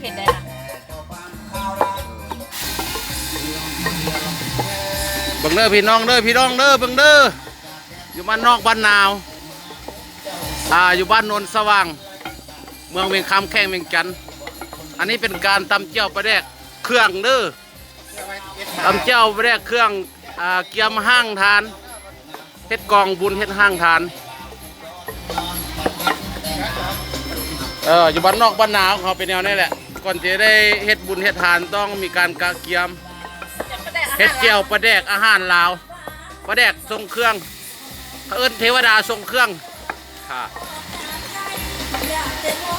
ເຮັດໄດ້ນະ. ເບິ່ງເດີພີ່ນ້ອງເດີ ພີ່ນ້ອງເດີ ເບິ່ງເດີ ຢູ່ບ້ານນອກບ້ານນາວ ອ່າ ຢູ່ບ້ານໂນນສະຫວ່າງ ເມືອງວຽງຄຳ ແຂວງວຽງຈັນ. ອັນນີ້ເປັນການຕຳແຈ່ວປາແດກເຄື່ອງເດີ. ຕຳແຈ່ວປາແດກເຄື່ອງ ອ່າ ກຽມຮ່າງທານ ເຮັດກອງບຸນ ເຮັດຮ່າງທານ. ເອີ ຢູ່ບ້ານນອກບ້ານນາຂອງເຮົາເປັນແນວນີ້ແຫຼະ. ກ່ອນທີ່ຈະໄດ້ເຮັດບຸນເຮັດທານ ຕ້ອງມີການກະກຽມ ເຮັດແຈ່ວປາແດກອາຫານລາວ ປາແດກຊົງເຄື່ອງ. ເຂົາເອີ້ນເທວະດາຊົງເຄື່ອງ ຄ່ະ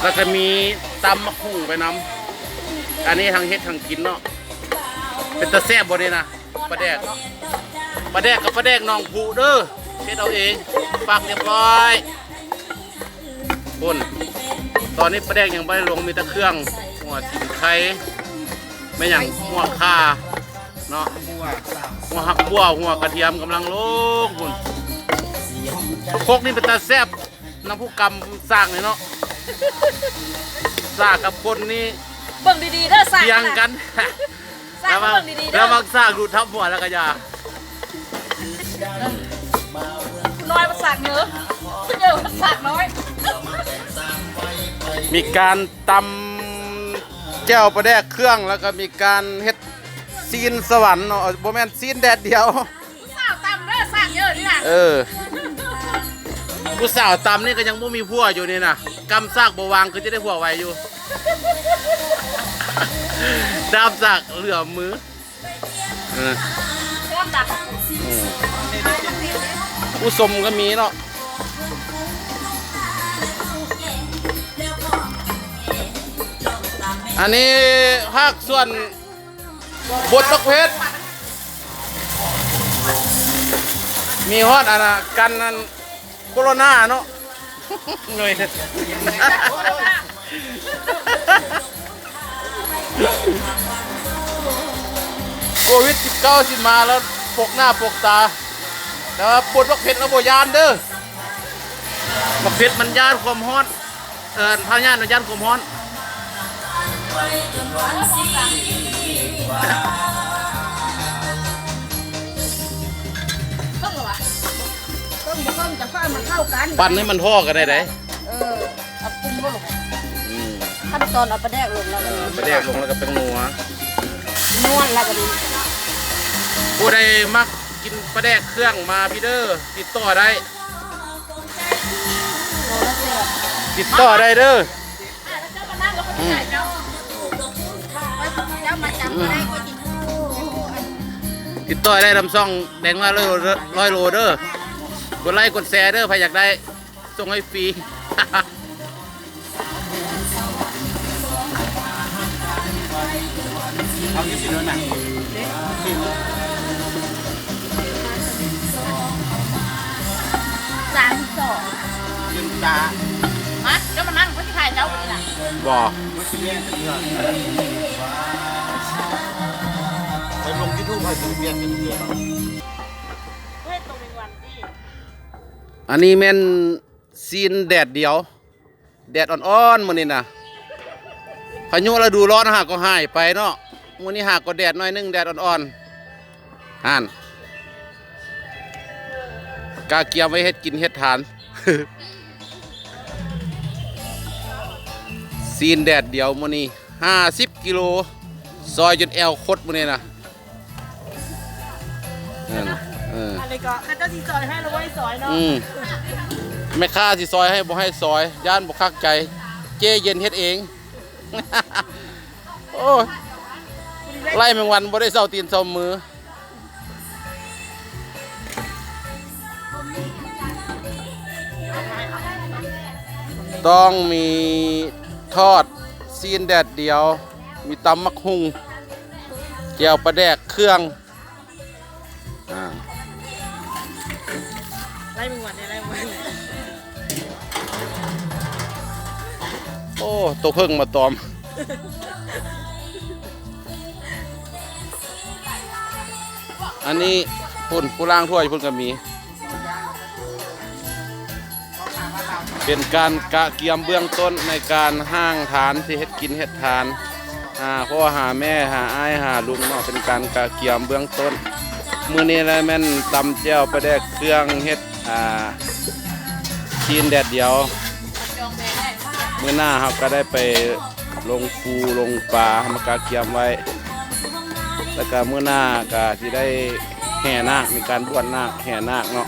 ແລ້ວກໍມີຕຳໝາກຫຸ່ງໄປນຳ. ອັນນີ້ທັງເຮັດທັງກິນເນາະ. ເປັນຕາແຊບບໍ່ນີ້ນະ? ປາແດກເນາະ ປາແດກກັບປາແດກໜອງຜຸເດີ ເຮັດເອົາເອງ ປັກຮຽບຮ້ອຍ. ພຸ້ນ ຕອນນີ້ປາແດກຍັງບໍ່ໄດ້ລົງ ມີແຕ່ເຄື່ອງ ຫົວສີໄຄ ແມ່ນຫຍັງ ຫົວຂ່າເນາະ ຫົວຜັກບົ່ວ ຫົວກະທຽມກຳລັງລົງພຸ້ນ. ຄົກນີ້ເປັນຕາແຊບນຳຜູ້ກຳສາກນີ້ເນາະ. ສາກກັບຄົນນີ້ ເບິ່ງດີໆເດີ ສາກ ຖຽງກັນ ສາກ ລະວັງ ເບິ່ງດີໆເດີ ລະວັງສາກດູດທັບຫົວແລ້ວກໍຢ່າ. ຜູ້ນ້ອຍມັນສາກເຍີ ຜູ້ໃຫຍ່ມັນສາກນ້ອຍ. ມີການຕຳແຈ່ວປາແດກເຄື່ອງ ແລ້ວກໍມີການເຮັດຊີ້ນສະຫວັນເນາະ ບໍ່ແມ່ນຊີ້ນແດດດຽວ. ຜູ້ສາວຕຳເດີ ສາກເຍີນີ້ນະ. ເອີ ຜູ້ສາວຕຳນີ້ກໍຍັງບໍ່ມີຜົວຢູ່ນີ້ນະ ກຳສາກບໍ່ວາງ ຄືຈະໄດ້ຜົວໄວຢູ່ ດາບສາກເຫຼືອມື. ເອີ ອືມ ຜູ້ຊົມກໍມີເນາະ. ອັນນີ້ພາກສ່ວນບົດບັກເຜັດ ມີຮອດອັນນະ ກັນອັນ ໂຄໂຣນາເນາະ ໂອ້ຍ ໂຄວິດສິບເກົ້າ ຊິມາແລ້ວ ປົກໜ້າປົກຕາ ແຕ່ວ່າປົດບັກເຜັດລະບໍ່ຢ້ານເດີ ບັກເຜັດມັນຢ້ານຄວາມຮ້ອນ ເອີ ພະຍາດມັນຢ້ານຄວາມຮ້ອນ. ເພິ່ງລະຫວາ? ເພິ່ງບໍ່ເພິ່ງ ຈະຄ່ອຍມາເຂົ້າກັນ ປັ່ນໃຫ້ມັນທໍ່ກັນໄດ້ໃດ. ເອີ ເອົາປຸ້ມບໍ່ລົງ ອືມ ຂັ້ນຕອນເອົາປາແດກລົງແລ້ວ ເອີ ປາແດກລົງແລ້ວກໍແປ້ງນົວ ນົວແລ້ວກໍດີ. ຜູ້ໃດມັກກິນປາແດກເຄື່ອງມາພີ້ເດີ ຕິດຕໍ່ໄດ້ ຕິດຕໍ່ໄດ້ເດີ. ອືມ ອືມ ຕິດຕໍ່ໄດ້ນຳຊ່ອງແດງນ້ອຍຮ້ອຍໂລເດີ ກົດໄລ້ກົດແຊເດີ ໃຜຢາກໄດ້ ສົ່ງໃຫ້ຟຣີ. ເອົາຢູ່ຊິໂດນນະ ສາມສິບສອງ ຢືນຕາ ມາ ເຈົ້າມານັ່ງ ຂ້ອຍຊິຖ່າຍເຈົ້ານີ້ນະ ບໍ່ ໄປລົງຢູທູບ ໃຫ້ເປັນວຽກເປັນເຫຼືອ. ອັນນີ້ແມ່ນຊີ້ນແດດດຽວ ແດດອ່ອນໆ ມື້ນີ້ນະ ພາຍຸລະດູຮ້ອນຫາກໍຫາຍໄປເນາະ ມື້ນີ້ຫາກໍແດດໜ້ອຍໜຶ່ງ ແດດອ່ອນໆ ຫັ້ນ ກະກຽມໄວ້ເຮັດກິນເຮັດທານ. ຊີ້ນແດດດຽວມື້ນີ້ຫ້າສິບກິໂລ ຊອຍຈົນແອວຄົດມື້ນີ້ນະ. ເອີ ອັນນີ້ກໍເຂົາເຈົ້າຊິຊອຍໃຫ້ ລະບໍ່ໃຫ້ຊອຍເນາະ ອືມ ແມ່ຄ້າຊິຊອຍໃຫ້ ບໍ່ໃຫ້ຊອຍ ຢ້ານບໍ່ຄັກໃຈ ເຈ້ເຢັນເຮັດເອງ. ໂອ້ຍ ໄລ່ແມງວັນບໍ່ໄດ້ເຊົາຕີນເຊົາມື. ຕ້ອງມີທອດຊີ້ນແດດດຽວ ມີຕຳໝາກຫຸ່ງ ແຈ່ວປາແດກເຄື່ອງ ອ່າ ໄລ່ແມງວັນ ໄລ່ແມງວັນ. ໂອ້ ໂຕເຜິ້ງມາຕອມ. ອັນນີ້ພຸ້ນ ຜູ້ລ້າງຖ້ວຍພຸ້ນກໍມີ. ເປັນການກະກຽມເບື້ອງຕົ້ນໃນການຮ່າງທານ ຊິເຮັດກິນເຮັດທານ. ຫາພໍ່ຫາແມ່ຫາອ້າຍຫາລຸງເນາະ ເປັນການກະກຽມເບື້ອງຕົ້ນ. ມື້ນີ້ລະແມ່ນຕຳແຈ່ວປາແດກເຄື່ອງເຮັດ ອ່າ ຊີ້ນແດດດຽວ. ມື້ໜ້າເຮົາກະໄດ້ໄປລົງປູລົງປາ ເຮົາມາກະກຽມໄວ້ ແລ້ວກະມື້ໜ້າກະຊິໄດ້ແຫ່ນາກ ມີການບວດນາກ ແຫ່ນາກເນາະ.